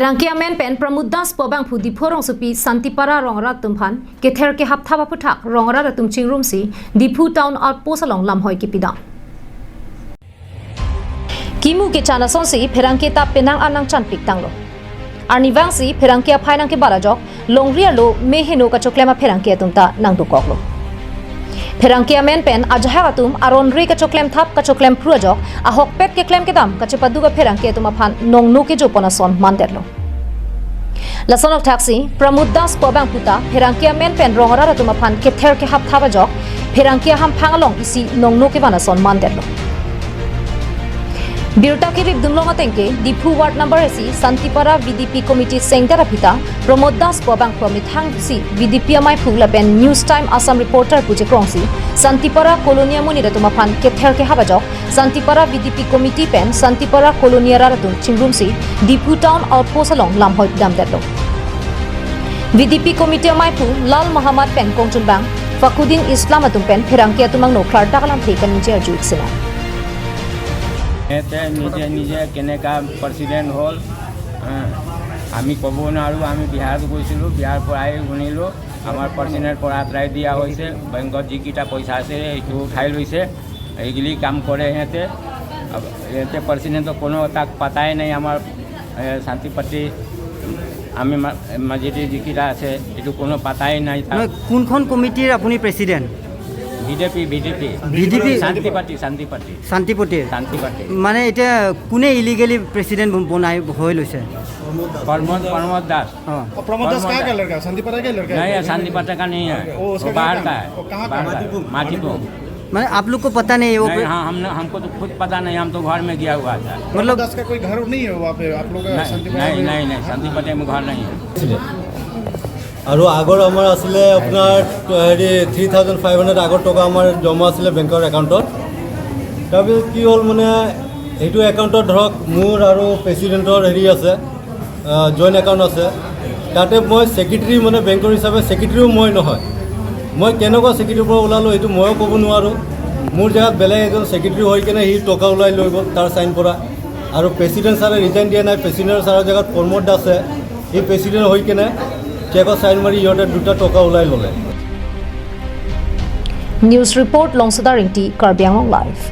Pherangki amen pen Pramod Das pobang phu Diphu rong supi Santipara rongra tumphan ke ther ke hap thaba phuthak rongra tum chingrum si Diphu town outpost along lamhoi ki pida kimu ke chana son si Pherangki ta penang anang chan pik tanglo arniwang si Pherangki phainang ke barajok longria lo meheno ka choklema Pherangki tumta nangdu koklo Pherangki amen pen ajha atum aron ri ka choklem thap ka choklem pruajok ahok pet ke klem ke dam ka chepadu ka Pherangki atum aphan nongnu ke jopona son manderlo Lasonok taxi Pramod Das pobang puta Pherangki amen pen rongara atum aphan ke ther ke hap thaba jok Pherangki ham phangalong isi nongnu ke banason manderlo Birta ke rib dumlonga tengke Diphu ward number esi Santipara VDP committee sengdara phita Pramod Das pobang promit hang si VDP amai phugla pen News Time Assam reporter puje krongsi Santipara kolonia muni ratuma phan ke ther ke habajok Santipara VDP committee pen Santipara kolonia ratum chingrum si Diphu town outpost along lamhoi dam detlo VDP committee amai phu Lal Muhammad pen kongchun bang Fakudin Islam atum pen Pherangki atumang no khlar takalam theikan nije arju iksina সিহঁতে নিজে নিজে কেনেকুৱা president হ'ল, আমি ক'ব নোৱাৰোঁ। আমি বিহাৰত গৈছিলোঁ, বিহাৰৰ পৰা আহি শুনিলোঁ আমাৰ প্ৰেচিডেণ্ট পৰা আঁতৰাই দিয়া হৈছে। বেংকত যিকেইটা পইচা আছে সেইটো উঠাই লৈছে। এইগিলি কাম কৰে সিহঁতে। সিহঁতে প্ৰেচিডেণ্টক কোনো তাক পাতাই নাই। আমাৰ শান্তিপট্টি আমি মাজেদি যিকেইটা আছে এইটো কোনো পাতাই নাই তাক। নহয়, কোনখন কমিটিৰ আপুনি প্ৰেচিডেণ্ট? VDP, VDP. ভিডিপি। শান্তিপাৰ্টি, শান্তিপাৰ্টি। শান্তিপতিৰ। শান্তিপাৰ্টি। মানে এতিয়া কোনে ইলিগেলি প্ৰেচিডেণ্ট বনাই হৈ লৈছে? प्रमोद, प्रमोद दास। অঁ। और प्रमोद दास कहाँ का लड़का है? शांतिपारा का लड़का नहीं है? है, शांतिपट्टा का नहीं है। वो वो उसका बाहर कहाँ का का है। वो कहाँ का? बाहर का है। माटीपुर। মানে आप लोग को पता नहीं है वो? नहीं, हाँ, हमने हमको तो खुद पता नहीं, हम तो घर में गया हुआ था। प्रमोद मतलब दास का कोई घर नहीं है वहाँ पे आप लोग का? नहीं। शांतिपारा नहीं। में? नहीं नहीं, शांतिपट्टे में घर नहीं है। আছিলে আৰু আগৰ আমাৰ আছিলে আপোনাৰ হেৰি 3500 আগৰ টকা আমাৰ জমা আছিলে বেংকৰ একাউণ্টত। তাৰপিছত কি হ'ল, মানে সেইটো একাউণ্টত ধৰক মোৰ আৰু প্ৰেচিডেণ্টৰ হেৰি আছে, জইণ্ট একাউণ্ট আছে। তাতে মই ছেক্ৰেটেৰী, মানে বেংকৰ হিচাপে ছেক্ৰেটেৰীও মই নহয়। মই কেনেকুৱা ছেক্ৰেটেৰীৰ পৰা ওলালোঁ সেইটো ময়ো ক'ব নোৱাৰোঁ। মোৰ জেগাত বেলেগ এজন ছেক্ৰেটেৰী হৈ কেনে সি টকা ওলাই লৈ গ'ল তাৰ চাইন পৰা। আৰু প্ৰেচিডেণ্ট ছাৰে ৰিজাইন দিয়া নাই। প্ৰেচিডেণ্ট ছাৰৰ জেগাত প্ৰমোদ দাসে সি প্ৰেচিডেণ্ট হৈ কেনে চেকত চাইন মাৰি ইহঁতে দুটা টকা ওলাই ল'লে। News Report Longsudaring T, Karbi Anglong Live.